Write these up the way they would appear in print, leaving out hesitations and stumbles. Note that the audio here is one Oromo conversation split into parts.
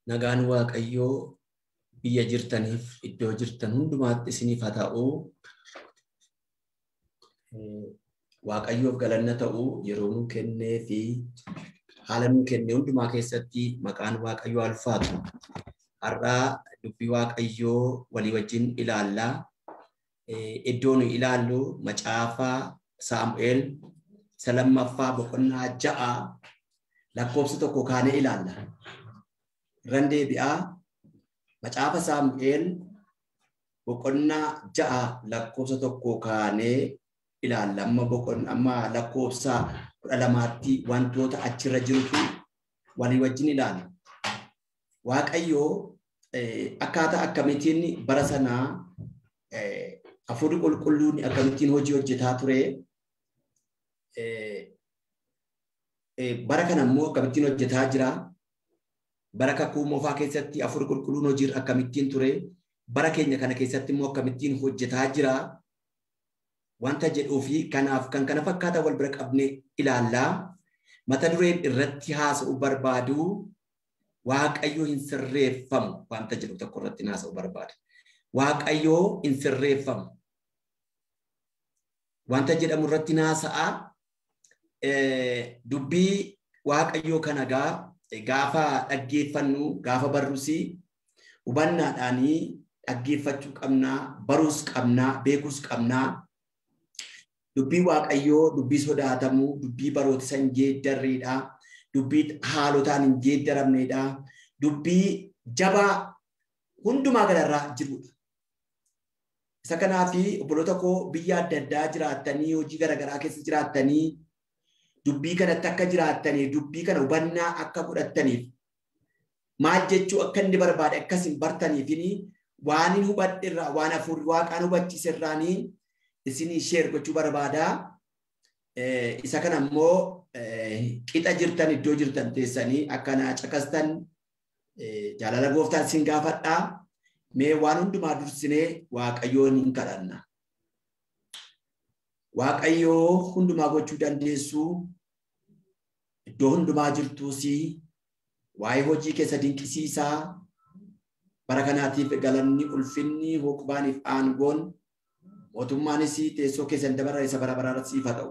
Nagaan Waaqayyoo biyya jirtaniif iddoo jirtan hundumaatti isiniif haa ta'u. Waaqayyoof galanna ta'u yeroo nuu kennee fi haala nuu kenne hundumaa keessatti maqaan Waaqayyoo ulfaatu. Har'aa dubbii Waaqayyoo walii wajjin ilaallaa. Iddoo nu ilaallu macaafa Saamu'eel isa lammaffaa boqonnaa 6 lakkoofsa 1 kaanee ilaalla. Irran deebi'aa macaafa Saamu'eel boqonnaa 6 lakkoofsa 1 kaanee ilaalla. Amma lakkoofsa 12tti wantoota achirra jirutu walii wajjin ilaalla. Waaqayyoo akkaataa akkamittiin bara sanaa hafuurri qulqulluun akkamittiin hojii hojjetaa ture, bara kana immoo akkamittiin hojjetaa jira, bara kakuu moofaa keessatti hafuurri qulqulluun hojii akkamittiin ture, bara keenya kana keessatti immoo akkamittiin hojjetaa jira wanta jedhuu fi kanaaf kan kana fakkaatan wal bira qabne ilaallaa. Mata dureen irratti haasa'uu barbaadu Waaqayyo hin sirreeffamu wanta jedhu tokko irratti haasa'uu barbaada. Waaqayyo hin sirreeffamu wanta jedhamu irratti haasa'a. Dubbii Waaqayyoo kana gaafa dhaggeeffannu, gaafa barrusi hubannaadhaanii dhaggeeffachuu qabnaa, baruus qabnaa, beekuus qabnaa. Dubbii Waaqayyoo dubbii sodaatamuu, dubbii baroota hin geeddarreedha, dubbii haalotaan hin geeddaramneedha, dubbii jabaa hundumaa gararraa jirudha. Isa kanaafi obboloota koo biyya adda addaa jiraattanii, hojii garaagaraa keessa jiraattanii, dubbii kanatti akka jiraattanii, dubbii kana hubannaa akka godhattaniif, maal jechuu akka inni barbaade akkas hin bartaniifini waan hin hubadhe irraa, waan hafuurri waaqaan hubachiise irraanii isinii sheer gochuu barbaada. Isa kana immoo qixa jirtan iddoo jirtan teessanii akkana caqastan jaalala gooftaan isin gaafadhaa. Mee waan hundumaa dursinee Waaqayyoon hin kadhanna. Waaqayyoo hundumaa gochuu dandeessu, iddoo hundumaa jirtuusi, waa'ee hojii keessa dinqisiisaa, bara kanaatiif galanni ulfinni hoqbaaniif aangoon mootummaanis teessoo keessan dabara isa bara baraan siif haa ta'u.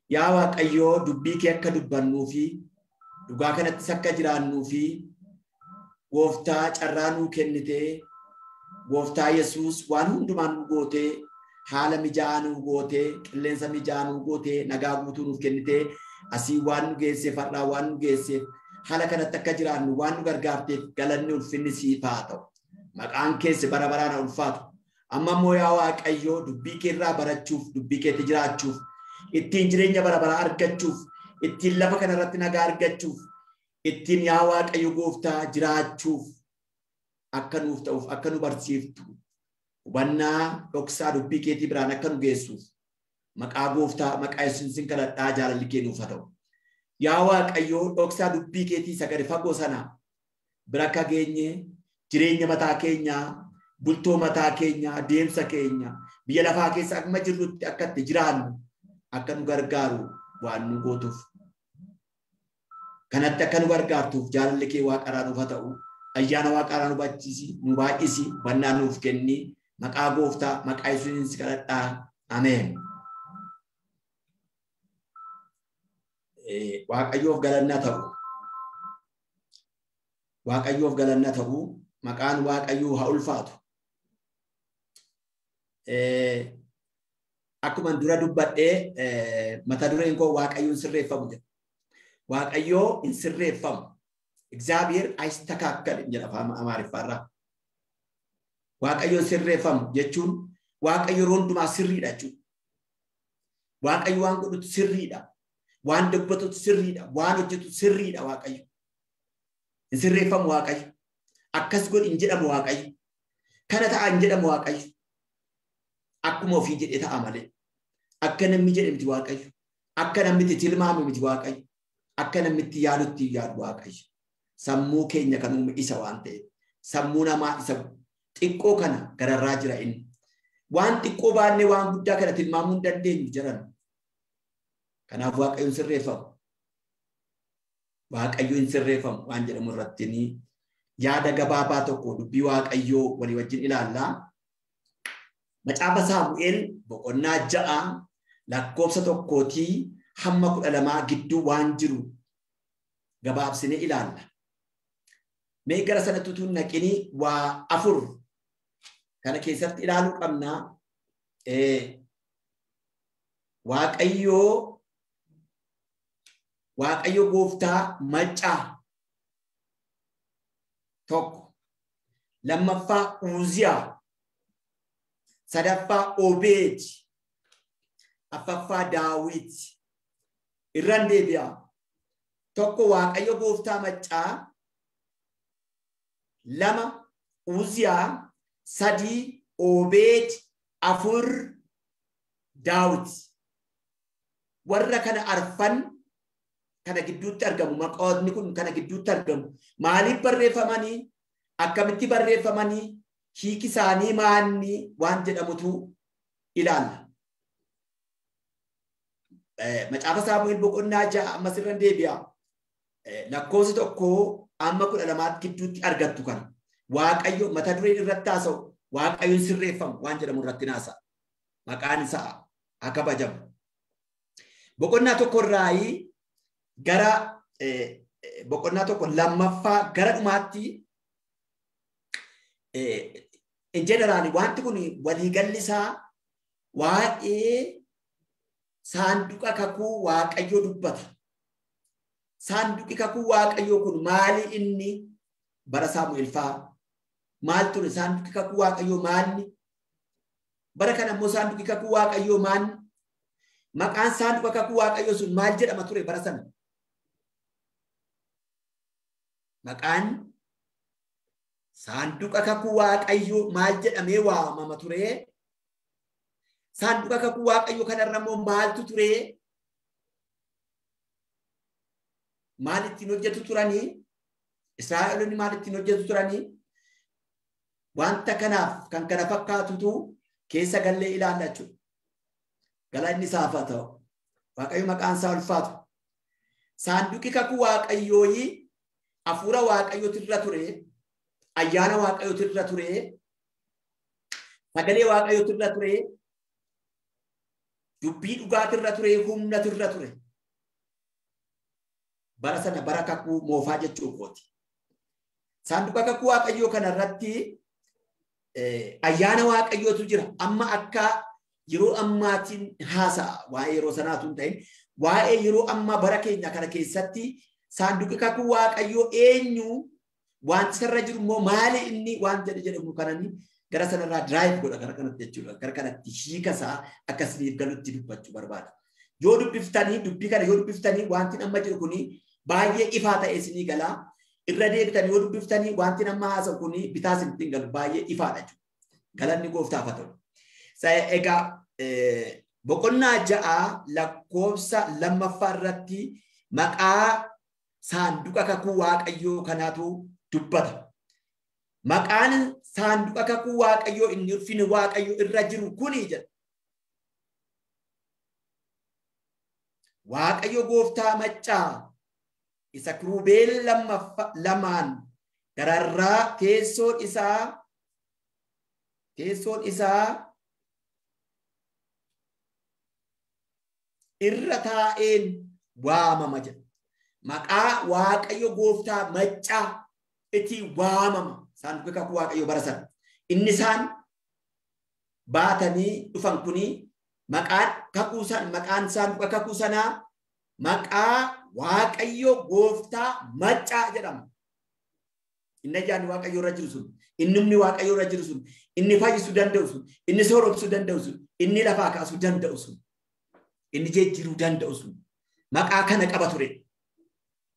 Yaa Waaqayyoo dubbii kee akka dubbannuu fi dhugaa kanattis akka jiraannuu fi gooftaa carraa nuu kennitee, gooftaa Yesuus waan hundumaa nuu gootee, haala mijaa'aa nuu gootee, qilleensa mijaa'aa nuu gootee, nagaa guutuu nuuf kennitee, asii waan nu geesseef, har'aa waan nu geesseef, haala kanatti akka jiraannu waan nu gargaarteef galanni ulfinni siif haa ta'u. Maqaan keessa bara baraan haa ulfaatu. Amma immoo yaa Waaqayyoo dubbii kee irraa barachuuf, dubbii keetti jiraachuuf, ittiin jireenya bara baraa argachuuf, ittiin lafa kanarratti nagaa argachuuf, ittiin yaa Waaqayyo gooftaa jiraachuuf akka nuuf ta'uuf, akka nu barsiiftu, hubannaa dhoksaa dubbii keetii biraan akka nu geessuuf maqaa gooftaa maqaa Yesuusiin kadhadhaa jaalalli kee nuuf haa ta'u. Yaa Waaqayyoo dhoksaa dubbii keetii isa gadi fagoo sana bira akka geenye jireenya mataa keenyaa, bultoo mataa keenyaa, deemsa keenya biyya lafaa keessa akkuma jirrutti akka itti jiraannu akka nu gargaaru waan nu gootuuf, kanatti akka nu gargaartuuf jaalalli kee waaqarraa nuuf haa ta'u. Ayyaana waaqarraa nu baachisi, nu baay'isi, hubannaa nuuf kenni. Maqaa gooftaa maqaa Yesuusiin si kadhadhaa. Ameen. Waaqayyoof galanna ta'u. Waaqayyoof galanna ta'u. Maqaan Waaqayyoo haa ulfaatu. Akkuma dura dubbadhee mata dureen koo Waaqayyoon sirreeffamu jedha. Waaqayyoo hin sirreeffamu. እግዚአብሔር አይስተካከልም jedha afaan Amaariffaarraa. Waaqayyoon sirreeffamu jechuun Waaqayyo yeroo hundumaa sirriidha jechuudha. Waaqayyo waan godhutu sirriidha. Waan dubbatutu sirriidha. Waan hojjetu sirriidha Waaqayyo. Hin sirreeffamu Waaqayyo. Akkas godhi hin jedhamu Waaqayyo. Kana ta'a hin jedhamu Waaqayyo. Akkuma ofii jedhe ta'a malee. Akka namni jedhe miti Waaqayyo. Akka namni itti tilmaame miti Waaqayyo. Akka namni itti yaadutti yaadu Waaqayyo. Sammuu keenya kan uume isa waan ta'eef, sammuu namaa isa xiqqoo kana gararraa jira inni. Waan xiqqoo baannee waan guddaa kana tilmaamuu hin dandeenyu jedhan. Kanaaf Waaqayyoon sirreeffamu. Waaqayyo hin sirreeffamu waan jedhamu irratti Yaada gabaabaa tokko dubbii Waaqayyoo walii wajjin ilaalla. Macaafa Saamu'eel boqonnaa 6 lakkoofsa 1 hamma 12 gidduu waan jiru gabaabsinee ilaalla. Mee gara sanatti utuu hin naqinii waa afur kana keessatti ilaaluu qabna. Waaqayyo gooftaa maccaa tokko, lammaffaa Uziyaa, sadaffaa Obeed, afuraffaa Daawit. Irraan deebi'a. Tokko Waaqayyo gooftaa maccaa, 2 Uziyaa, 3 Obeed, 4 Daawit. Warra kana arfan kana gidduutti argamu. Maqootni kun kana gidduutti argamu. Maaliif barreeffamanii? Akkamitti barreeffamanii? Hiiki isaanii maanni waan jedhamutu ilaalla. Macaafa Saamu'eel boqonnaa 6 ammas irra deebi'a. Lakkoofsa 1 amma 12 gidduutti argattu kana. Waaqayyo mata dureen irratti haasa'u, Waaqayyoon sirreeffamu waan jedhamu irratti haasa'a. Maqaan isaa haa kabajamu. Boqonnaa 1 irraa gara boqonnaa 1 lammaffaa gara dhumaatti in general wanti kun waliigalli isaa waa'ee saanduqa kakuu Waaqayyoo dubbata. Saanduqi kakuu Waaqayyoo kun maali inni bara Saamu'eel fa'aa? Maal ture saanduqi kakuu Waaqayyoo maalni? Bara kana immoo saanduqi kakuu Waaqayyoo maalni? Maqaan saanduqa kakuu Waaqayyoo sun maal jedhama ture bara sana? Maqaan saanduqa kakuu Waaqayyoo maal jedhamee waamama ture? Saanduqa kakuu Waaqayyoo kanarra immoo maaltu ture? Maal ittiin hojjetu turanii? Israa'eloonni maal ittiin hojjetu turanii? Wanta kanaaf kan kana fakkaatutu keessa gallee ilaalla jechuudha. Galanni isaaf haa ta'u. Waaqayyo maqaan isaa ulfaatu. Saanduqi kakuu Waaqayyoo hafuura Waaqayyootu irra ture, ayyaana Waaqayyootu irra ture, sagalee Waaqayyootu irra ture, dubbii dhugaatu irra ture, humnatu irra ture. Bara sana bara kakuu moofaa jechuu kooti. Saanduqa kakuu Waaqayyoo kanarratti ayyaana Waaqayyootu jira. Amma akka yeroo ammaatiin haasa'a waa'ee yeroo sanaatu hin ta'in waa'ee yeroo ammaa bara keenya kana keessatti saanduqi kakuu Waaqayyoo eenyu, wanti sarara jiru immoo maali inni waan jedhamu kanani gara sanarraa drive godha gara kanatti jechuudha. Gara kanatti hiika isaa akka isiniif galutti dubbachuu barbaada. Yoo dubbiftanii dubbii kana yoo dubbiftanii wanti amma jiru kuni baay'ee ifaa ta'e isinii galaa. Irra deebitanii yoo dubbiftanii wanti amma haasa'u kuni bitaa isinitti hin galu baay'ee ifaadha jechuudha. Galanni gooftaaf haa ta'u. Egaa boqonnaa 6 lakkoofsa 2 irratti maqaa saanduqa kakuu Waaqayyoo kanaatu dubbata. Maqaan saanduqa kakuu Waaqayyoo inni ulfinni Waaqayyoo irra jiru kuni jedha. Waaqayyo gooftaa maccaa isa kiruubeel lamaan gararraa teessoon isaa irra taa'een waamama jedha. Maqaa Waaqayyo gooftaa maccaa itti waamama. Saanduqa kakuu Waaqayyoo bara sana. Inni isaan baatanii dhufan kuni maqaan kakuu sana maqaan saanduqa kakuu sanaa maqaa Waaqayyo gooftaa maccaa jedhama. Inni ayyaanni Waaqayyoo irra jiru sun, inni humni Waaqayyoo irra jiru sun, inni fayyisuu danda'u sun, inni sooromsuu danda'u sun, inni lafaa kaasuu danda'u sun, inni jijjiiruu danda'u sun maqaa kana qaba ture.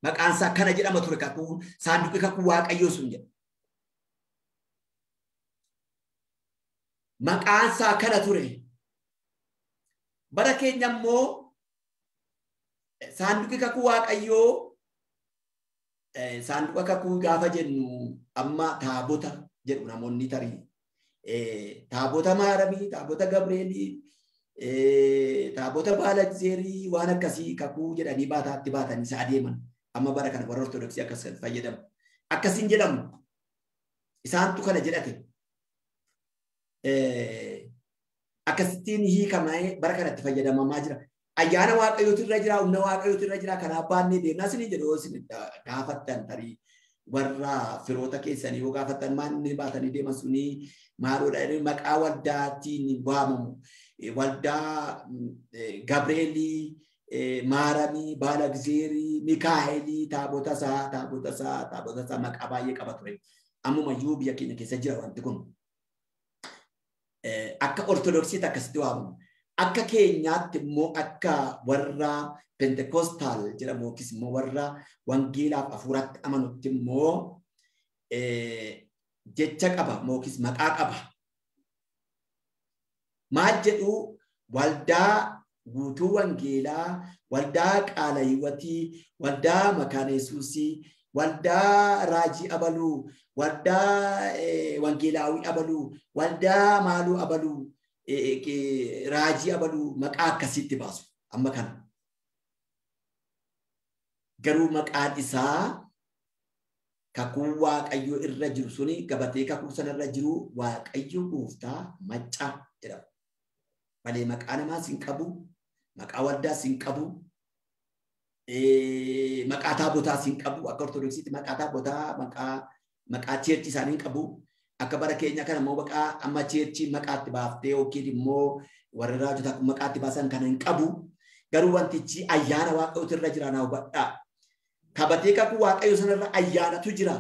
Maqaan isaa kana jedhama ture kakuu saanduqi kakuu Waaqayyoo sun jedha. Maqaan isaa kana ture. Bara keenya immoo saanduqi kakuu Waaqayyoo saanduqa kakuu gaafa jennu amma taabota jedhu namoonni tarii taabota Maaramii, taabota Gabreelii, taabota Baalagzeerii waan akkasii kakuu jedhanii baataatti baatanii isa adeeman. Amma bara kana warra Ortodoksii akkas fayyadamu. Akkasiin jedhamu. Isaantu kana jedhate. Akkasittiin hiikamee bara kanatti fayyadamamaa jira. Ayyaana Waaqayyootu irra jira, humna Waaqayyootu irra jira. Kanaaf baannee deemnaa isinii jedhu isin gaafattan tarii warra firoota keessanii yoo gaafattan maanni baatanii deeman sunii maaloodha jedhanii maqaa waldaatiin waamamu. Waldaa Gabreelii, Maaramii, Baalagzeerii, Mikaa'elii, taabota isaa, taabota isaa, taabota isaa maqaa baay'ee qaba ture. Ammumayyuu biyya keenya keessa jira wanti kun. Akka Ortodoksiitti akkasitti waamamu. Akka keenyaatti immoo akka warra Pentekostaal jedhamu yookiis immoo warra wangeelaaf hafuuratti amanutti immoo jecha qaba yookiis maqaa qaba. Maal jedhu waldaa guutuu wangeelaa, waldaa qaala hiwatii, waldaa makaana Yesuusii, waldaa raajii abaluu, waldaa wangeelaawii abaluu, waldaa maaluu abaluu, raajii abaluu maqaa akkasitti baasu amma kana. Garuu maqaan isaa kakuu Waaqayyoo irra jiru suni gabatee kakuu sanarra jiru Waaqayyo Gooftaa Maccaa jedhama. Malee maqaa namaas hin qabu, maqaa waldaas hin qabu, maqaa taabotaas hin qabu. Akka Ortodoksiitti maqaa taabotaa, maqaa cheerchii isaanii hin qabu. Akka bara keenya kana immoo maqaa amma cheerchii maqaatti baaftee yookiin immoo warra raajotaa kun maqaatti baasan kana hin qabu. Garuu wantichi ayyaana Waaqayyootu irra jira naa hubadhaa. Gabatee kakuu Waaqayyoo sanarra ayyaanatu jira.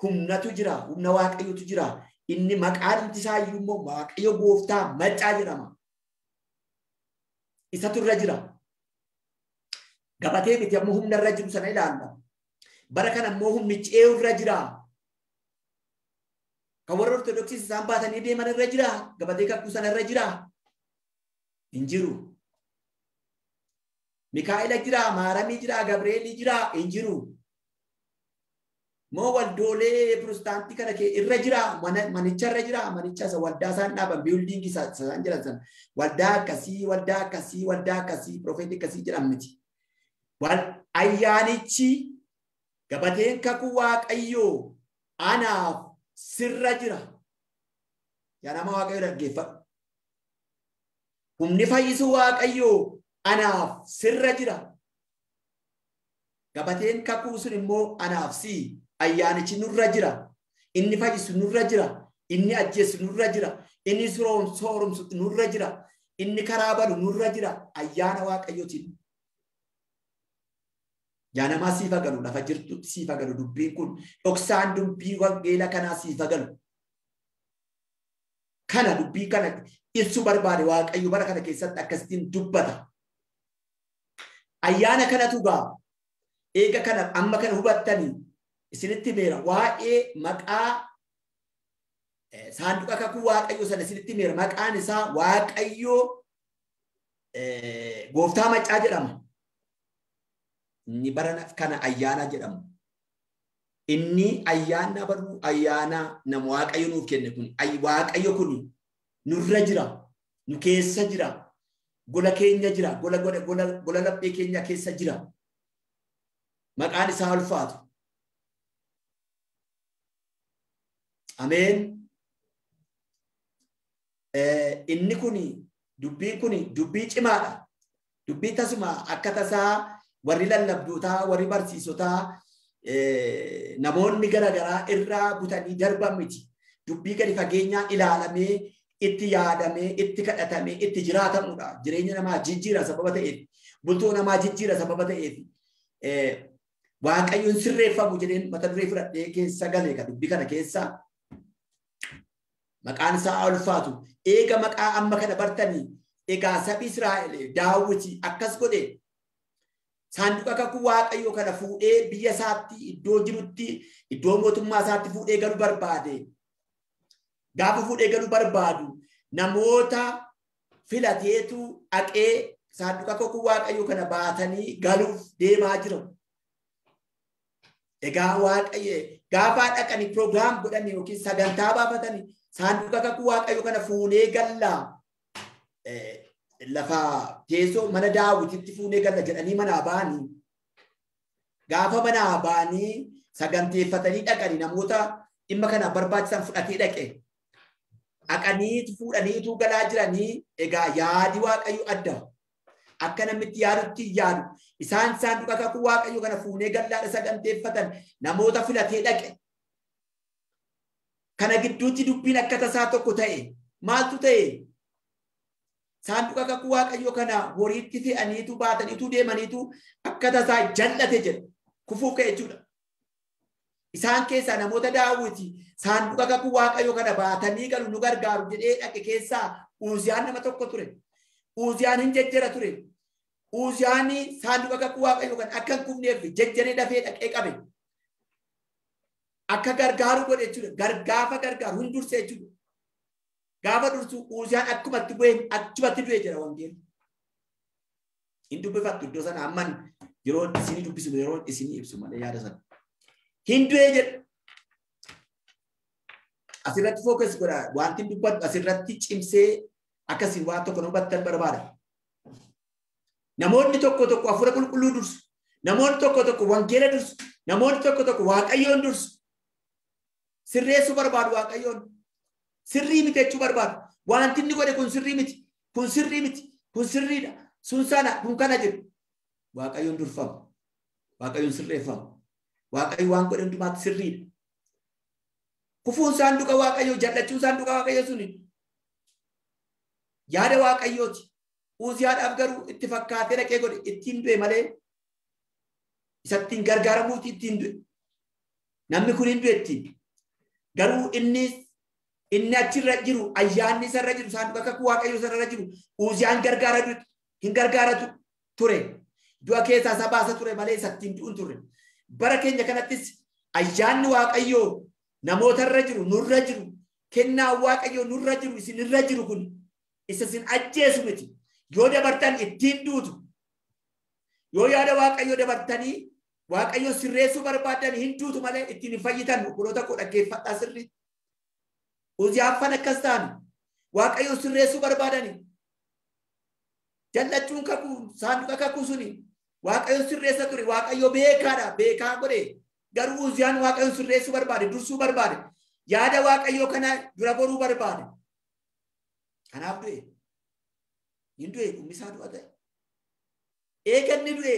Humnatu jira. Humna Waaqayyootu jira. Inni maqaan isaa iyyuu immoo Waaqayyo Gooftaa Maccaa jedhama. Isatu irra jira. Gabatee miti ammoo humna irra jiru sana ilaalla. Bara kana immoo humnichi eenyu irra jira? Kan warra Ortodoksii isaan baatanii deeman irra jira? Gabatee kakuu sana irra jira? Hin jiru. Mikaa'ela jira, Maaramii jira, Gabreelii jira, hin jiru. Moo waldoolee Pirotestaantii kana irra jira, manicha irra jira, manicha isa waldaa isaan dhaaban, biildiingii isaan jiran sana. Waldaa akkasii, waldaa akkasii, waldaa akkasii, pirofeetii akkasii jedhan miti. Ayyaanichi gabateen kakuu Waaqayyoo anaaf sirra jira. Yaa nama Waaqayyoo dhaggeeffadhu. Humni fayyisuu Waaqayyoo anaaf sirra jira. Gabateen kakuu sun immoo anaaf sii ayyaanichi nurra jira. Inni fayyisu nurra jira. Inni ajjeesu nurra jira. Inni sooromsu nurra jira. Inni karaa banu nurra jira. Ayyaana Waaqayyootiin. Yaa namaa siif galu lafa jirtu siif galu dubbiin kun dhoksaan dubbii wangeela kanaa siif galu. Kana dubbii kana ibsuu barbaade Waaqayyo bara kana keessatti akkasittiin dubbata. Ayyaana kanatu gaa eega kana amma kana hubattanii isinitti meera waa'ee maqaa saanduqa kakuu Waaqayyo sana isinitti meera maqaan isaa Waaqayyo Gooftaa Maccaa jedhama. Inni bara kana ayyaana jedhamu. Inni ayyaana baruu ayyaana nama Waaqayyo nuuf kenne kun Waaqayyo kun nurra jira, nu keessa jira, gola keenya jira, gola gola gola gola laphee keenya keessa jira. Maqaan isaa ulfaatu. Ameen. Inni kun dubbiin kun dubbii cimaadha. Dubbii tasuma akka tasaa warri lallabdootaa, warri barsiisotaa, namoonni garaagaraa irraa butanii darban miti. Dubbii gadi fageenyaan ilaalamee, itti yaadamee, itti kadhatamee, itti jiraatamudha. Jireenya namaa jijjiira sababa ta'eef, bultoo namaa jijjiira sababa ta'eef, Waaqayyoon sirreeffamu jedheen mata duree fudhadhee keessa galee kan dubbii kana keessa maqaan isaa ulfaatu. Eega maqaa amma kana bartanii egaa sabi Israa'el Daawiti akkas godhe saanduqa kakuu Waaqayyoo kana fuudhee biyya isaatti iddoo jirutti iddoo mootummaa isaatti fuudhee galuu barbaade. Gaafa fuudhee galuu barbaadu namoota filateetu dhaqee saanduqa kakuu Waaqayyoo kana baatanii galuuf deemaa jiru. Egaa Waaqayyo gaafa dhaqanii piroogiraam godhanii yookiin sagantaa baafatanii saanduqa kakuu Waaqayyoo kana fuunee galla lafa teessoo mana Daawititti fuunee galla jedhanii manaa ba'anii gaafa manaa ba'anii saganteeffatanii dhaqanii namoota dhimma kanaaf barbaachisan fudhatee dhaqe. Dhaqanii fuudhaniitu galaa jiranii egaa yaadi Waaqayyo adda. Akka namitti yaadutti yaadu. Isaan saanduqa kakuu Waaqayyo kana fuunee gallaadha saganteeffatan namoota filatee dhaqe. Kana gidduutti dubbiin akka tasaa tokko ta'e. Maaltu ta'e? Saanduqa kakuu Waaqayyo kana horiitti fe'aniitu baataniitu deemaniitu akka tasaa jal'ate jedha. Kufuu ka'e jechuudha. Isaan keessaa namoota Daawiti saanduqa kakuu Waaqayyo kana baatanii galu nu gargaaru jedhee dhaqe keessaa Uuziyaan nama tokko ture. Uuziyaan hin jejjera ture. Uuziyaan saanduqa kakuu Waaqayyo kana akka hin kufneef jejjeree dafee dhaqee qabe. Akka gargaaru godhe jechuudha. Gaafa gargaaru hin durse jechuudha. Gaafa dursu Uuziyaan akkumatti bu'ee achumatti du'e jira wangeelli. Hin dubbifattu iddoo sana amman yeroo isinii dubbisu yeroo isinii ibsu malee yaada sana. Hin du'e jedha. Asirratti focus godha. Wanti dubbadhu asirratti cimsee akkasiin waan tokko nu hubattan barbaada. Namoonni tokko tokko hafuura qulqulluu dursu. Namoonni tokko tokko wangeela dursu. Namoonni tokko tokko Waaqayyoon dursu. Sirreessuu barbaadu Waaqayyoon. Sirrii miti jechuu barbaadu. Wanti inni godhe kun sirrii miti. Kun sirrii miti. Kun sirriidha. Sun sana kun kana jedhu. Waaqayyoon durfama. Waaqayyoon sirreeffama. Waaqayyo waan godhe hundumaatti sirriidha. Kufuun saanduqa Waaqayyoo jallachuun saanduqa Waaqayyoo suni yaada Waaqayyooti. Uziyaadhaaf garuu itti fakkaatee dhaqee godhe ittiin du'e malee isattiin gargaaramuuti ittiin du'e. Namni kun hin du'e ittiin. Garuu inni achirra jiru ayyaanni isarra jiru saanduqa kakuu Waaqayyoo isarra jiru Uziyaan gargaaratu hin gargaaratu ture. Du'a keessaa isa baasa ture malee isattiin du'uun turre. Bara keenya kanattis ayyaanni Waaqayyoo namootarra jiru nurra jiru kennaan Waaqayyoo nurra jiru isinirra jiru kun isa isin ajjeesu miti. Yoo dabartan ittiin duutu. Yoo yaada Waaqayyoo dabartanii Waaqayyoo sirreessuu barbaadan hin duutu malee ittiin hin fayyitan. Obboloota koo dhaggeeffadhaa sirrii. Uziyaan akkas ta'an Waaqayyoo sirreessuu barbaadani. Jallachuun kakuu saanduqa kakuu suni Waaqayyo sirreessa ture. Waaqayyo beekaadha. Beekaa godhe. Garuu Uziyaan Waaqayyo sirreessuu barbaade, dursuu barbaade. Yaada Waaqayyoo kana dura boruu barbaade. Kanaaf du'e. Hin du'e dhumni isaa du'a ta'e. Eeganni du'e.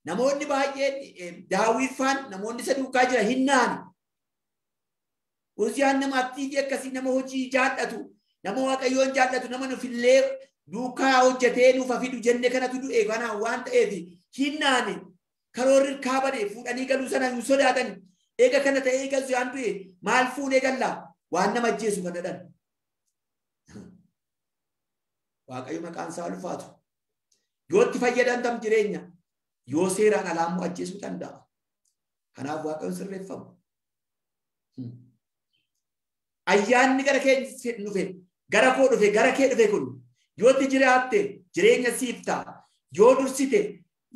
Namoonni baay'een Daawit faan namoonni isa duukaa jira hin naani. Uziyaan nama aktiivii akkasii nama hojii jaallatu, nama Waaqayyoon jaallatu, nama nufillee duukaa hojjetee nuuf fidu jenne kanatu du'e kanaan waan ta'eef hin naani. Karoorri kaabane fuudhanii galuu sana hin sodaatan. Eega kana ta'ee eega Uziyaan du'e maal fuunee gallaa? Waan nama ajjeesu kana dhan. Waaqayyo maqaan isaa ulfaatu. Yoo itti fayyadamtan jireenya, yoo seeraan alaa immoo ajjeesuu danda'a. Kanaaf Waaqayyoon sirreeffamu. Ayyaanni gara keenya dhufe, gara koo dhufe, gara kee dhufe kun yoo itti jiraatte jireenya siif ta'a. Yoo dursite,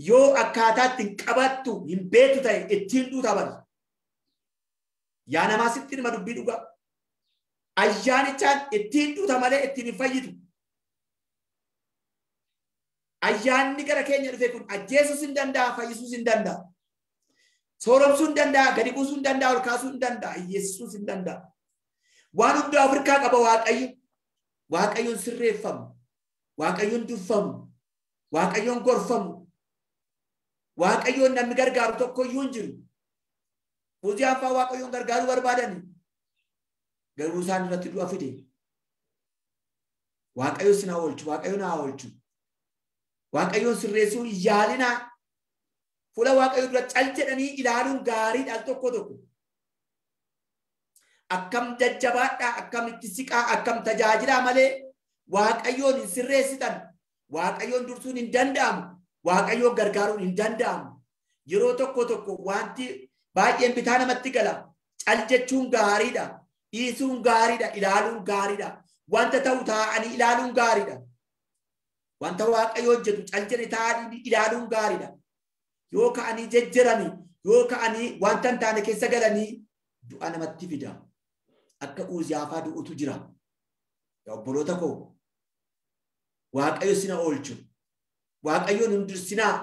yoo akkaataa ittiin qabattu hin beektu ta'e ittiin duuta bari. Yaa namaa sitti nima dubbii dhugaa. Ayyaanichaan ittiin duuta malee ittiin hin fayyitu. Ayyaanni gara keenya dhufe kun ajjeesuus hin danda'a, fayyisuus hin danda'a. Sooromsuu hin danda'a, gadi buusuu hin danda'a, ol kaasuu hin danda'a, hiyyeessisuus hin danda'a. Waan hundaa Afrikaa qaba Waaqayyo. Waaqayyoon sirreeffamu, Waaqayyoon durfamu, Waaqayyoon gorfamu, Waaqayyoon namni gargaaru tokko iyyuu hin jiru. Uziyaan fa'aa Waaqayyoon gargaaruu barbaadani. Garuu isaan irratti du'a fide. Waaqayyo sin haa oolchu, Waaqayyo na haa oolchu. Waaqayyoon sirreessuu hin yaalinaa. Fuula Waaqayyoo dura cal jedhanii ilaaluun gaariidha al tokko tokko. Akkam jajjabaadhaa, akkam itti siqaa, akkam tajaajilaa malee Waaqayyoon hin sirreessitan. Waaqayyoon dursuun hin danda'amu. Waaqayyoon gargaaruun hin danda'amu. Yeroo tokko tokko wanti baay'een bitaa namatti gala. Cal jechuun gaariidha. Dhiisuun gaariidha. Ilaaluun gaariidha. Wanta ta'u taa'anii ilaaluun gaariidha. Wanta Waaqayyo hojjetu cal jedhe taa'anii ilaaluun gaariidha. Yoo ka'anii jejjeranii, yoo ka'anii wanta hin taane keessa galanii du'a namatti fida. Akka Uziyaa fa'aa du'utu jira. Yaa obboloota koo, Waaqayyo sina oolchu. Waaqayyoon hin dursinaa.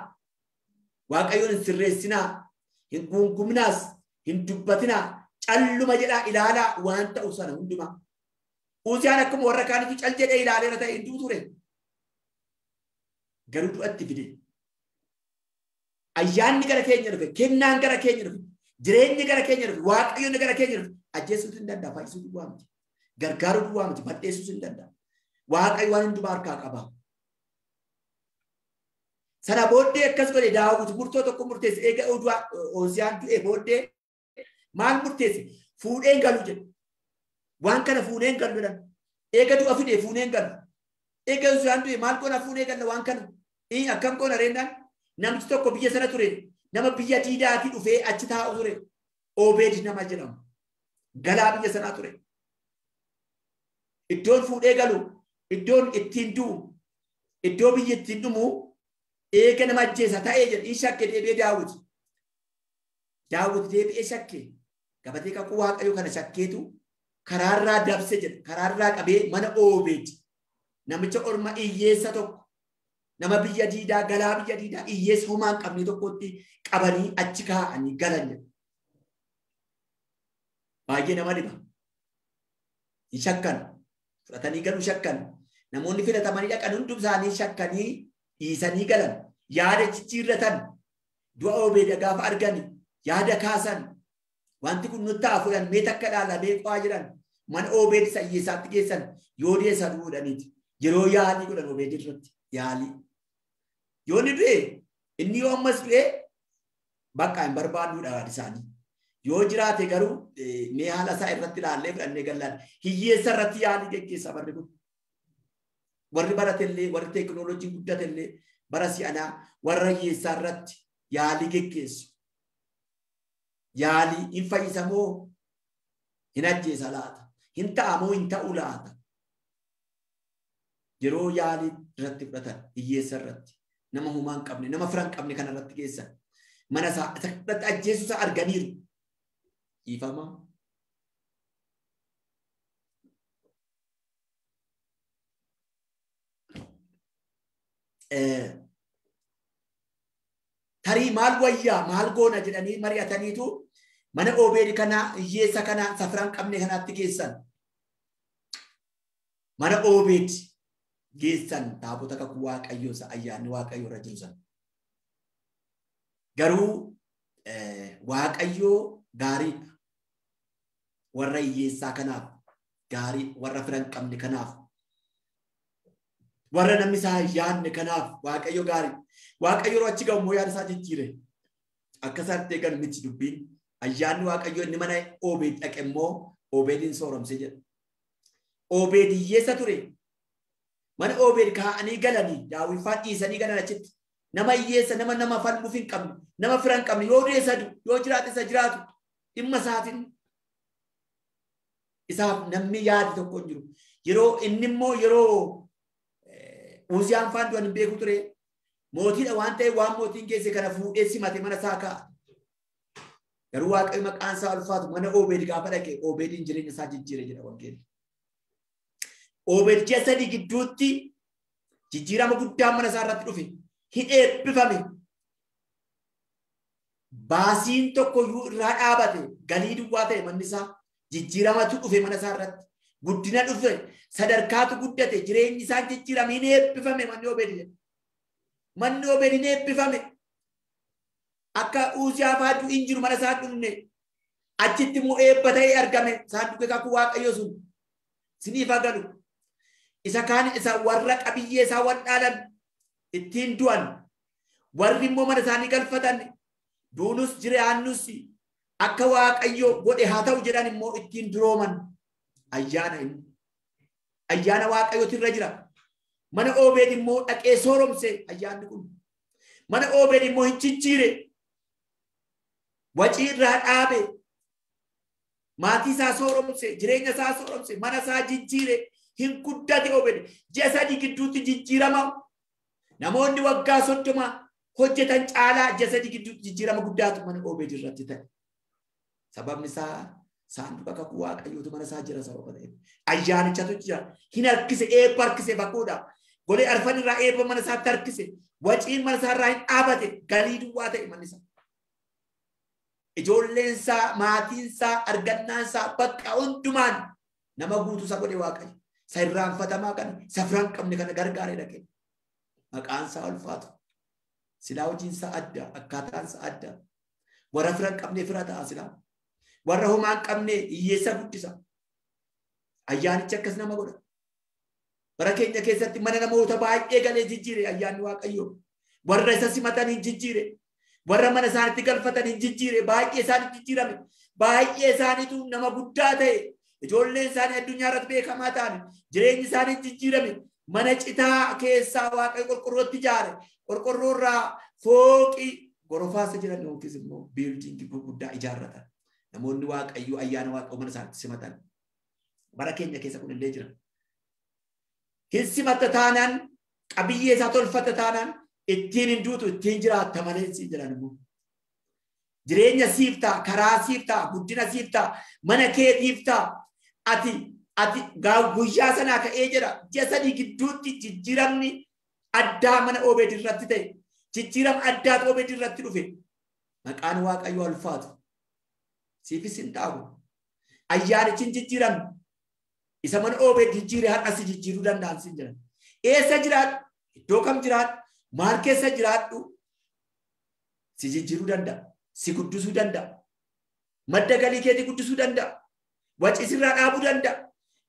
Waaqayyoon hin sirreessinaa. Hin guunguminaas. Hin dubbatinaa calluma jedhaa ilaalaa waan ta'u sana hundumaa. Uziyaan akkuma warra kaanitu cal jedhee ilaaleera ta'e hin du'u ture. Garuu du'atti fide. Ayyaanni gara keenya dhufe, kennaan gara keenya dhufe, jireenyi gara keenya dhufe, Waaqayyoon gara keenya dhufe, ajjeesuus hin danda'a, fayyisuu duwwaa miti. Gargaaruu duwwaa miti, balleessuus hin danda'a. Waaqayyo waan hundumaa harkaa qaba. Sana booddee akkas godhe Daawit murtoo tokko murteesse. Eega Uziyaan du'e booddee maal murteesse? Fuudheen galu jedhe. Waan kana fuudheen galu jedhan. Eega du'a fide fuudheen galu. Eega Uziyaan du'e maal goona fuudhee galla waan kana? Akkam goona reennaan? Namni tokko biyya sana ture. Nama biyya diidaatii dhufee achi taa'u ture. Obeed nama jedhamu. Galaa biyya sanaa ture. Iddoon fuudhee galu, iddoon ittiin du'u, iddoo biyyi ittiin dhumu eega nama ajjeesa ta'ee jedhe. Inni shakke deebi'ee Daawit. Daawit deebi'ee shakke. Gabatee kakuu Waaqayyoo kana shakkeetu karaarraa dabse jedhe. Karaarraa qabee mana Obeed. Namicha orma hiyyeessa tokko, nama biyya diidaa, galaa biyya diidaa, hiyyeessa homaa hin qabne tokkotti qabanii achi kaa'anii galan jedhe. Baay'ee nama dhiba. Hin shakkan. Fudhatanii galuu shakkan. Namoonni filatamanii dhaqan hundi isaanii shakkanii dhiisanii galan. Yaada jijjiirratan. Du'a Obeed gaafa argani yaada kaasan. Wanti kun nutti haa fuudhan mee takka dhaalamee qo'aa jedhan. Mana Obeed isa hiyyeessaatti geessan yoo deessa duudhaniiti. Yeroo yaalii godhan Obeed irratti yaalii. Yoo inni du'e inni yoo ammas du'e bakka hin barbaannuudha isaanii. Yoo jiraate garuu mee haala isaa irratti ilaallee fudhannee gallaan. Hiyyeessa irratti yaalii geggeessa barri kun. Warri baratellee, warri teekinooloojii guddatellee bara si'anaa warra hiyyeessaa irratti yaalii geggeessu. Yaalii hin fayyisa moo hin ajjeesa laata? Hin ta'a moo hin ta'u laata? Yeroo yaalii irratti fudhatan hiyyeessa irratti nama homaa hin qabne, nama fira hin qabne kana irratti geessan. Mana isaa irratti ajjeessu isaa arganiiru. Dhiifama. Tarii maal wayyaa maal goona jedhanii mari'ataniitu mana Obeed kanaa hiyyeessa kanaa safira hin qabne kanaatti geessan. Mana Obeed geessan taabota kakuu Waaqayyoo isa ayyaanni Waaqayyoo irra jiru sana. Garuu Waaqayyoo gaariidha. Warra hiyyeessaa kanaaf gaarii, warra fira hin qabne kanaaf, warra namni isaa hin yaadne kanaaf Waaqayyo gaarii. Waaqayyo yeroo achi ga'u immoo yaada isaa jijjiire. Akka isaan itti eegan miti dubbiin. Ayyaanni Waaqayyo inni mana Obeed dhaqe immoo Obeedin sooromse jedha. Obeed hiyyeessa ture. Mana Obeed kaa'anii galanii Daawit fa'aa dhiisanii galan achitti. Nama hiyyeessa, nama nama falmuuf hin qabne, nama fira hin qabne, yoo du'e isa du'u, yoo jiraate isa jiraatu, dhimma isaatiin isaaf namni yaade tokko hin jiru. Yeroo inni immoo yeroo Uziyaan faan du'an hin beeku ture. Mootiidha waan ta'eef waan mootiin geesse kana fuudhee simate mana isaa kaa'a. Garuu Waaqayyo maqaan isaa ulfaatu mana Obeed gaafa dhaqe Obeediin jireenya isaa jijjiire jedha wangeelli. Obeed ji'a 3 gidduutti jijjiirama guddaan mana isaa irratti dhufe. Hin eebbifame. Baasiin tokko iyyuu irraa dhaabate galii duwwaa ta'e manni isaa. Jijjiiramatu dhufe mana isaa irratti. Guddina dhufe, sadarkaatu guddate, jireenyi isaa jijjiirame, hin eebbifame manni Obeed jedha. Manni Obeed hin eebbifame. Akka Uziyaa fa'aa du'i hin jiru mana isaa dhumne. Achitti immoo eebba ta'ee argame. Saanduqa kakuu Waaqayyoo sun siniif haa galu. Isa kaan isa warra qabiyyee isaa waldhaalan ittiin du'an. Warri immoo mana isaanii galfatan duunus jiraannus akka Waaqayyo godhe haa ta'u jedhan immoo ittiin durooman. Ayyaana inni. Ayyaana Waaqayyootu irra jira. Mana Obeed immoo dhaqee sooromse ayyaanni kun. Mana Obeed immoo hin jijjiire. Wacii irraa dhaabe. Maatii isaa sooromse, jireenya isaa sooromse, mana isaa jijjiire, hin guddate Obeed. Ji'a 3 gidduutti jijjiirama. Namoonni waggaa 30 hojjetan caalaa ji'a 3 gidduutti jijjiirama guddaatu mana Obeed irratti ta'e. Sababni isaa saanduqa kakuu Waaqayyootu mana isaa jira sababa ta'eef. Ayyaanichatu jira. Hin harkise, eebba harkise bakkoodha. Golee arfan irraa eebba mana isaatti harkise. Waciin mana isaa irraa hin dhaabate. Galii duwwaa ta'e manni isaa. Ijoolleensaa, maatiinsaa, argannaansaa bakka hundumaan nama guutuu isa godhe Waaqayyo. Isa irraanfatamaa kana, isa fira hin qabne kana gargaaree dhaqe. Maqaan isaa ulfaatu. Silaa hojiinsaa adda, akkaataan isaa adda. Warra fira hin qabne fira ta'a silaa. Warra homaa hin qabne hiyyeessa guddisa. Ayyaanichi akkas nama godha. Bara keenya keessatti mana namoota baay'ee galee jijjiire ayyaanni Waaqayyoo. Warra isa simatan hin jijjiire. Warra mana isaaniitti galfatan hin jijjiire. Baay'ee isaaniitti jijjiirame. Baay'ee isaaniitu nama guddaa ta'e. Ijoolleen isaanii addunyaa irratti beekamaa ta'an. Jireenyi isaanii jijjiirame. Mana citaa keessaa Waaqayyo qorqorrootti ijaare. Qorqorroo irraa fooqii gorofaasa jiran yookiis immoo biildiingii gurguddaa ijaarratan. Namoonni Waaqayyoo ayyaana Waaqayyoo mana isaaniitti simatan. Bara keenya keessa kun illee jira. Hin simatta taanaan, qabiyyee isaa tolfatta taanaan ittiin hin duutu, ittiin jiraatta malee siin jedhan immoo. Jireenya siif ta'a, karaa siif ta'a, guddina siif ta'a, mana keetiif ta'a. Ati guyyaa sanaa ka'ee jedha. Ji'a 3 gidduutti jijjiiramni addaa mana Obeed irratti ta'e. Jijjiirama addaatu Obeed irratti dhufe. Maqaan Waaqayyoo ulfaatu. Siifis hin ta'u. Ayyaanichi hin jijjiiramne. Isa mana Obeed jijjiire har'a si jijjiiruu danda'an siin jedhan. Eessa jiraadhu? Iddoo kam jiraadhu? Maal keessa jiraadhu? Si jijjiiruu danda'a. Si guddisuu danda'a. Madda galii keetii guddisuu danda'a. Waci sirraa dhaabuu danda'a.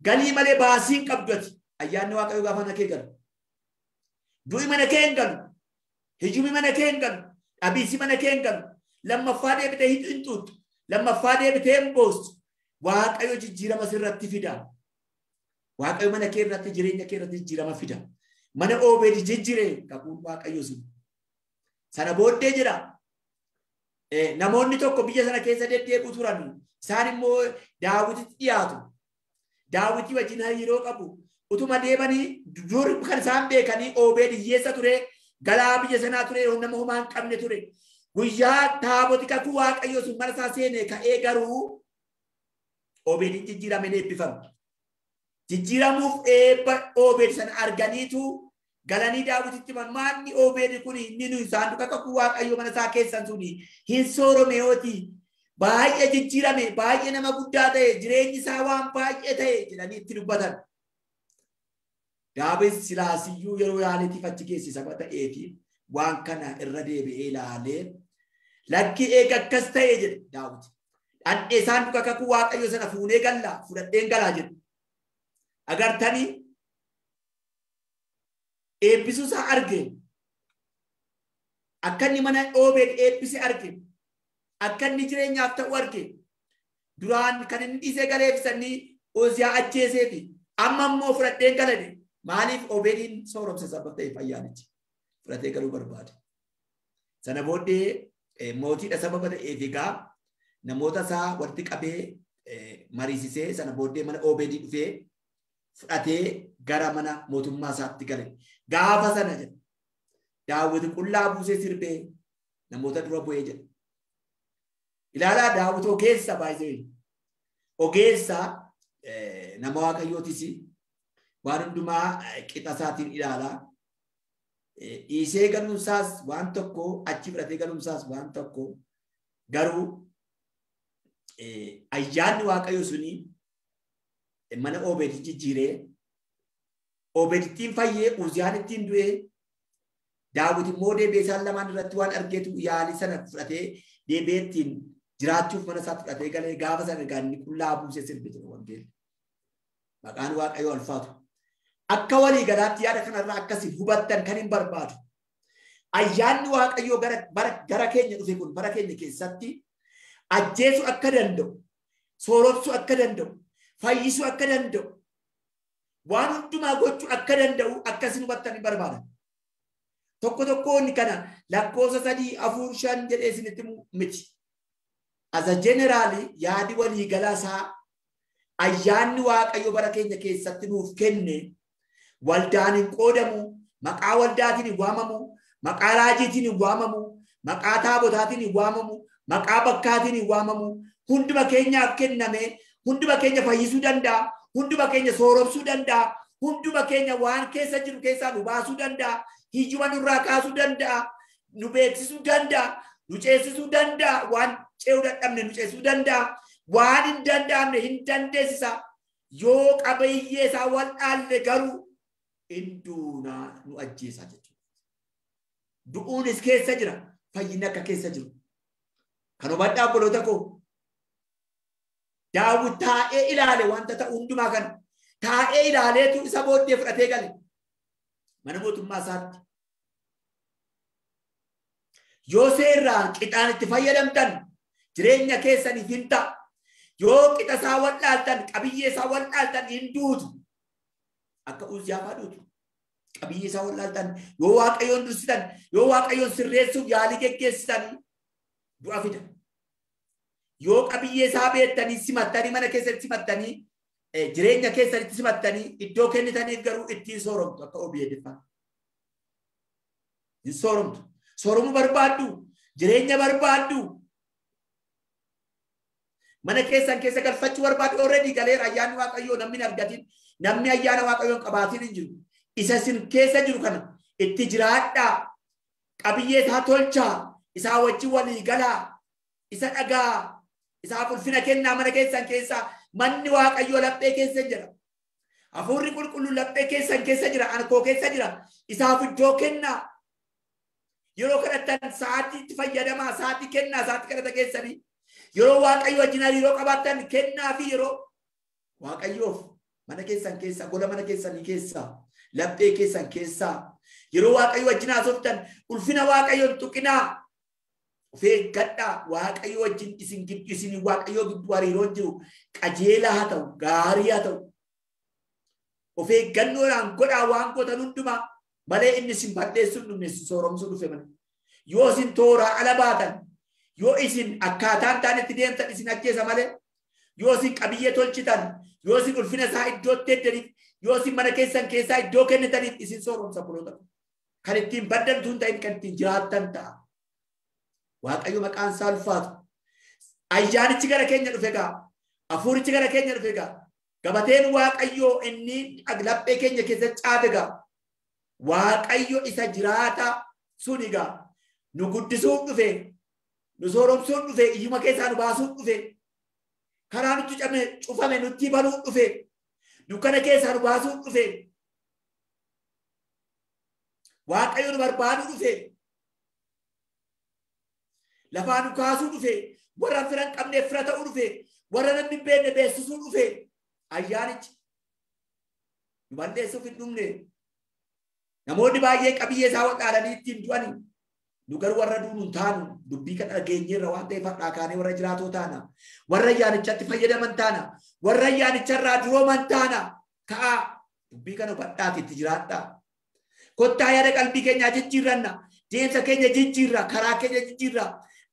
Galii malee baasii hin qabdu ati. Ayyaanni Waaqayyoo gaafa mana kee galu. Du'i mana kee hin galu. Hiyyummi mana kee hin galu. Dhabiisi mana kee hin galu. Lammaffaa deebitee hin xuuxxu. Lammaffaa deebitee hin boostu. Waaqayyo jijjiirama sirratti fida. Waaqayyo mana kee irratti, jireenya kee irratti jijjiirama fida. Mana Obeed jijjiire kakuun Waaqayyo sun. Sana booddee jira. Namoonni tokko biyya sana keessa deddeebi'u turan. Isaan immoo Daawititti dhiyaatu. Daawitii wajjin hariiroo qabu. Utuma deemanii dur kan isaan beekanii Obeed hiyyeessa ture, galaa biyya sanaa ture, nama homaa hin qabne ture. Guyyaa taaboti kakuu Waaqayyoo sun mana isaa seene ka'ee garuu Obeedin jijjiirame ni eebbifame. Jijjiiramuuf eebba Obeed sana arganiitu galanii Daawititti himan, maanni Obeed kun inni nuyi saanduqa kakuu Waaqayyoo mana isaa keessan suni hin soorome yooti. Baay'ee jijjiirame, baay'ee nama guddaa ta'e, jireenyi isaa waan baay'ee ta'e jedhanii itti dubbatan. Daawit silaasiyyuu yeroo yaaleetiif achi geesse saba ta'eefi waan kana irra deebi'ee ilaalee lakki eega akkas ta'e jedhe Daawit. Dhandhee saanduqa kakuu Waaqayyoo sana fuunee gallaa, fudhadheen galaa jedhe. Agartanii eebbisuu isaa arge. Akka inni mana Obeed eebbise arge. Akka inni jireenyaaf ta'u arge. Duraan kan inni dhiisee galeef sanii Oziyaa ajjeeseefi amma immoo fudhadheen galade. Maaliif Obeediin sooromse sababa ta'eef ayyaanichi fudhatee galuu barbaade. Sana booddee mootiidha sababa ta'eef egaa namoota isaa walitti qabee mariisisee sana booddee mana Obeedii dhufee fudhatee gara mana mootummaa isaatti gale. Gaafa sana jedha Daawit qullaa buusee sirbee namoota dura bu'ee jedha. Ilaalaa Daawit ogeessa baay'ee. Ogeessa nama Waaqayyootis waan hundumaa qixa isaatiin ilaalaa. Dhiisee galuunsaas waan tokko, achi fudhatee galuunsaas waan tokko. Garuu ayyaanni Waaqayyoo suni mana Obeed jijjiiree, Obeed ittiin fayyee, Uziyaan ittiin du'ee, Daawit immoo deebi'ee isaan lamaan irratti waan argeetu yaalii sana fudhatee deebi'ee ittiin jiraachuuf mana isaa fudhatee galee gaafa sana egaa inni qullaa buusee sirbe jedha wangeelli. Maqaan Waaqayyoo ulfaatu. Akka walii galaatti yaada kanarraa akkasii hubattan kan hin barbaadu. Ayyaanni Waaqayyoo gara keenya dhufe kun bara keenya keessatti ajjeesuu akka danda'u, sooromsuu akka danda'u, fayyisuu akka danda'u, waan hundumaa gochuu akka danda'u akkasiin hubattan hin barbaadan. Tokko tokkoon kana lakkoofsa 3, 4, 5 jedhee isinitti miti. As a general yaadi walii galaa isaa ayyaanni Waaqayyoo bara keenya keessatti nuuf kenne waldaan hin qoodamu, maqaa waldaatiin hin waamamu, maqaa raajiitiin hin waamamu, maqaa taabotaatiin hin waamamu, maqaa bakkaatiin hin waamamu. Hunduma keenyaaf kenname, hunduma keenya fayyisuu danda'a, hunduma keenya sooromsuu danda'a, hunduma keenya waan keessa jiru keessaa nu baasuu danda'a, hiyyuma nurraa kaasuu danda'a, nu beeksisuu danda'a, nu ceesisuu danda'a, waan Ce'uu dadhabne nu ceesisuu danda'a. Waan hin danda'amne hin dandeessisa. Yoo qabiyyee isaa wallaalle garuu hin duunaa nu ajjeesa jechuudha. Du'uunis keessa jira. Fayyinni akka keessa jiru. Kan hubadhaa obboloota koo. Daawit taa'ee ilaale wanta ta'u hundumaa kana. Taa'ee ilaaleetu isa booddee fudhatee gale. Mana mootummaa isaatti. Yoo seerraan qixaan itti fayyadamtan jireenya keessaniif hin ta'a. Yoo qixa isaa wallaaltan qabiyyee isaa wallaaltan hin duutu. Akka Uziyaa fa'aa duutu. Qabiyyee isaa wallaaltan yoo Waaqayyoon dursitan yoo Waaqayyoon sirreessuuf yaalii geggeessitan du'a fida. Yoo qabiyyee isaa beektanii simattanii mana keessatti simattanii jireenya keessanitti simattanii iddoo kennitaniif garuu ittiin sooromtu akka OBN fa'aa. Hin sooromtu. Sooromuu barbaaddu, jireenya barbaaddu. Mana keessan keessa galfachuu barbaaddu already galeera ayyaanni Waaqayyoo namni hin argatin, namni ayyaana Waaqayyoo hin qabaatin hin jiru. Isa isin keessa jiru kana itti jiraadhaa, qabiyyee isaa tolchaa, isaa wajjin walii galaa, isa dhagaa, isaaf ulfina kennaa mana keessan keessaa. Manni Waaqayyoo laphee keessa jira. Hafuurri qulqulluun laphee keessan keessa jira, ankoo keessa jira. Isaaf iddoo kennaa. Yeroo kadhattan sa'aatii itti fayyadamaa, sa'aatii kennaa, sa'aatii kadhata keessanii. Yeroo Waaqayyo wajjin hariiroo qabaattan kennaa fi yeroo Waaqayyoof mana keessan keessaa, gola mana keessanii keessaa, laphee keessan keessaa. Yeroo Waaqayyo wajjin haasoftan ulfina Waaqayyoon tuqinaa. Of eeggadhaa. Waaqayyo wajjin isin gidduu, isin Waaqayyoo gidduu hariiroon jiru qajeelaa haa ta'u, gaarii haa ta'u. Of eeggannoodhaan godhaa waan gootan hundumaa malee inni isin balleessuu hin dhufne, isin sooromsuu dhufe malee. Yoo isin tooraa ala baatan, yoo isin akkaataan taanetti deemtan isin ajjeesa malee, yoo isin qabiyyee tolchitan, yoo isin ulfina isaa iddootti eddaniif, yoo isin mana keessan keessaa iddoo kennitaniif isin sooromsa obboloota. Kan ittiin baddantu hin ta'in kan ittiin jiraattan ta'a. Waaqayyo maqaan isaa ulfaatu. Ayyaanichi gara keenya dhufe gaa. Hafuurichi gara keenya dhufe gaa. Gabateen Waaqayyoo inni laphee keenya keessa caafe gaa. Waaqayyo isa jiraata suni gaa. Nu guddisuuf dhufe, nu sooromsuuf dhufe, iyyuma keessaa nu baasuuf dhufe, karaa nutti cufame nutti banuuf dhufe, dukkana keessaa nu baasuuf dhufe, Waaqayyo nu barbaaduu dhufe, lafaa nu kaasuu dhufe, warra fira hin qabneef fira ta'uu dhufe, warra namni hin beekne beeksisuu dhufe. Ayyaanichi nu balleessuuf hin dhumne. Namoonni baay'een qabiyyee isaa wallaalanii ittiin du'ani. Nu garuu warra duunu hin taanu. Dubbii kana dhageenyeerra waan ta'eef har'aa kaanee warra jiraatoo taana. Warra ayyaanichatti fayyadaman taana. Warra ayyaanicharraa durooman taana. Ka'aa dubbii kana hubadhaati itti jiraadhaa. Kottaa yaada qalbii keenyaa jijjiirranna. Deemsa keenya jijjiirra. Karaa keenya jijjiirra.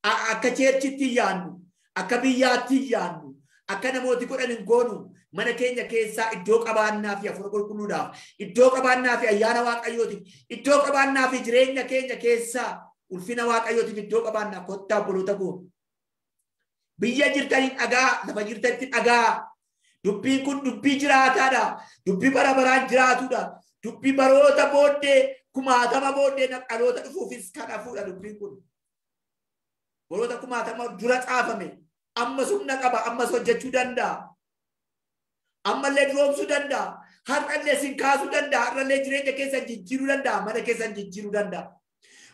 Akka cheerchitti hin yaannu. Akka biyyaatti hin yaannu. Akka namooti godhan hin goonu. Mana keenya keessaa iddoo qabaannaa fi hafuura qulqulluudhaaf, iddoo qabaannaa fi ayyaana Waaqayyootiif, iddoo qabaannaa fi jireenya keenya keessaa ulfina Waaqayyootiif iddoo qabaannaa. Kottaa obboloota koo. Biyya jirtaniin dhagaa, lafa jirtanitti dhagaa. Dubbiin kun dubbii jiraataadha. Dubbii bara baraan jiraatudha. Dubbii baroota booddee, kumaatama booddee dhaloota dhufuufis kan hafuudha dubbiin kun. Baroota kumaatama dura caafame. Ammas humna qaba, ammas hojjechuu danda'a. Ammallee duroomsuu danda'a. Har'allee isin kaasuu danda'a. Har'allee jireenya keessan jijjiiruu danda'a. Mana keessan jijjiiruu danda'a.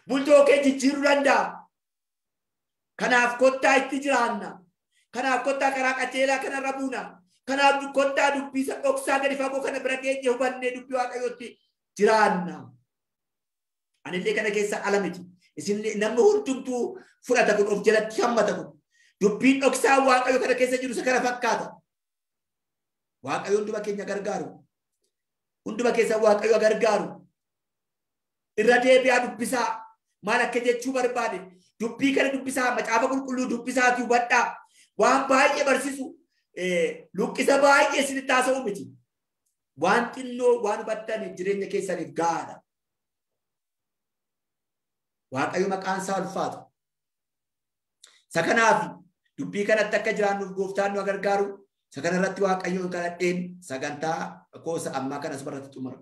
Bultoo kee jijjiiruu danda'a. Kanaaf kottaa itti jiraanna. Kanaaf kottaa karaa qajeelaa kanarra buuna. Kanaaf kottaa dubbii isa dhoksaa gadi fagoo kana bira geenye hubannee dubbii Waaqayyootti jiraanna. Anillee kana keessa ala miti. Isin namni hundumtuu fudhata kun of jalatti hammata kun. Dubbiin dhoksaa Waaqayyo kana keessa jiru isa kana fakkaata. Waaqayyo hunduma keenya gargaaru. Hunduma keessa Waaqayyo gargaaru. Irra deebi'aa dubbisaa. Maal akka jechuu barbaade. Dubbii kana dubbisaa, macaafa qulqulluu dubbisaati hubadhaa. Waan baay'ee barsiisu, luqqisa baay'ee isinitti haasa'u miti. Waan xinnoo waan hubattaniif jireenya keessaniif gahaadha. Waaqayyo maqaan isaa ulfaatu. Isa kanaaf dubbii kanatti akka jiraannuuf gooftaan nu gargaaru. Isa kanarratti Waaqayyoon kadhadheen sagantaa koosa ammaa kanas irratti xumura.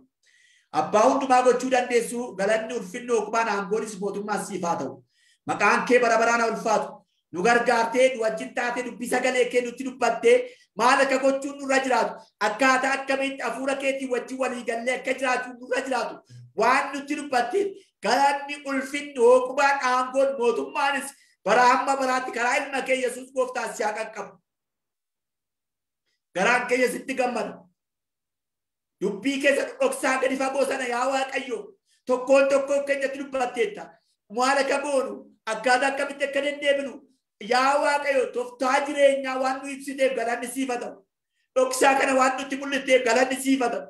Abbaa hundumaa gochuu dandeessu galanni ulfinni ogumaan aangoonis mootummaas siif haa ta'u. Maqaan kee bara baraan haa ulfaatu. Nu gargaartee nu wajjin taatee dubbii sagalee kee nutti dubbattee maal akka gochuun nurra jiraatu akkaataa akkamitti hafuura keetiin wajjin walii gallee akka jiraatu nurra jiraatu waan nutti dubbatteef galanni ulfinni hooqubaan aangoon mootummaanis bara hamma baraatti karaa ilma kee Yesuus gooftaa si haa qaqqabu. Garaan keenya sitti gammada. Dubbii keessa dhoksaa gadi fagoo sana yaa Waaqayyo tokkoon tokkoon keenyatti dubbatteetta. Maal akka goonu akkaataa akkamitti akka deddeebinu yaa Waaqayyo tooftaa jireenyaa waan nu ibsiteef galanni siif haa ta'u. Dhoksaa kana waan nutti mul'ifteef galanni siif haa ta'u.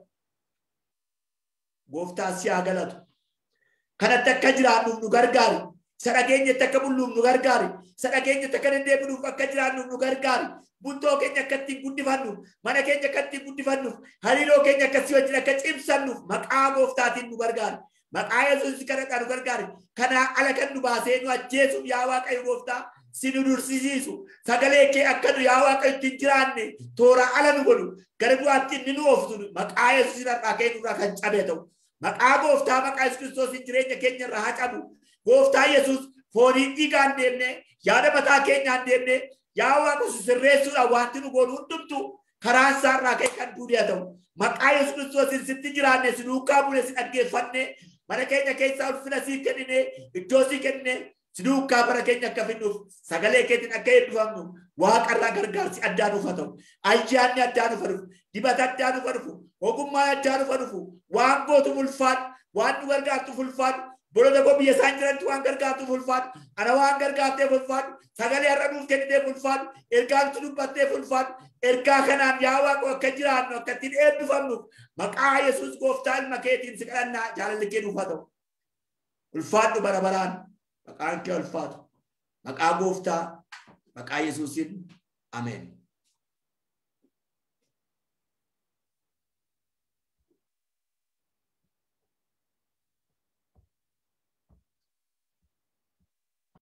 Gooftaa si haa galatu. Kanatti akka jiraannuuf nu gargaari. Isa dhageenyetti akka bulluuf nu gargaari. Isa dhageenyetti akka deddeebinuuf akka jiraannuuf nu gargaari. Bultoo keenya akka ittiin guddifannuuf, mana keenya akka ittiin guddifannuuf, hariiroo keenya akka si wajjin akka cimsannuuf maqaa gooftaatiin nu gargaari. Maqaa Yesuus kadhadhaa nu gargaari. Kanaa ala kan nu baasee nu ajjeesuuf yaa Waaqayyo gooftaa si nu dursisiisu. Sagalee kee akka nu yaa Waaqayyo ittiin jiraanne toora ala nu godhu gara du'aatti inni nu ooftu maqaa Yesuus irraa kee nurraa kan cabe ta'u. Maqaa gooftaa maqaa Yesuus Kiristoosiin jireenya keenya irraa haa cabu. Gooftaa Yesuus foonii dhiigaan deemnee yaada mataa keenyaan deemnee yaa Waaqa sirreessuudhaan wanti nu goonu hundumtu karaa isaarraa ka'e kan duudee haa ta'u. Maqaa Yesuus Kiristoosiin sitti jiraanne si duukaa buune si dhaggeeffanne mana keenya keessaa ulfina sii kennine iddoo sii kennine si duukaa bara keenya akka finnuuf sagalee keetiin akka eebbifamnu waaqarraa gargaarsi addaa nuuf haa ta'u. Ayyaanni addaa nuuf haa dhufu. Dibata addaa nuuf haa dhufu. Ogummaan addaa nuuf haa dhufu. Waan gootu ulfaadhu. Waan nu gargaartu ulfaadhu. Bolota koo biyya isaan jirantu waan gargaartuuf ulfaadhu. Ana waan gargaarteef ulfaadhu. Sagalee har'a nuuf kenniteef ulfaadhu. Ergaa nutti dubbatteef ulfaadhu. Ergaa kanaan yaa Waaqa akka jiraannu akka ittiin eebbifamnuuf maqaa Yesuus gooftaa ilma keetiin si kadhannaa jaalalli kee nuuf haa ta'u. Ulfaadhu bara baraan maqaan kee ulfaatu. Maqaa gooftaa maqaa Yesuusiin ameen.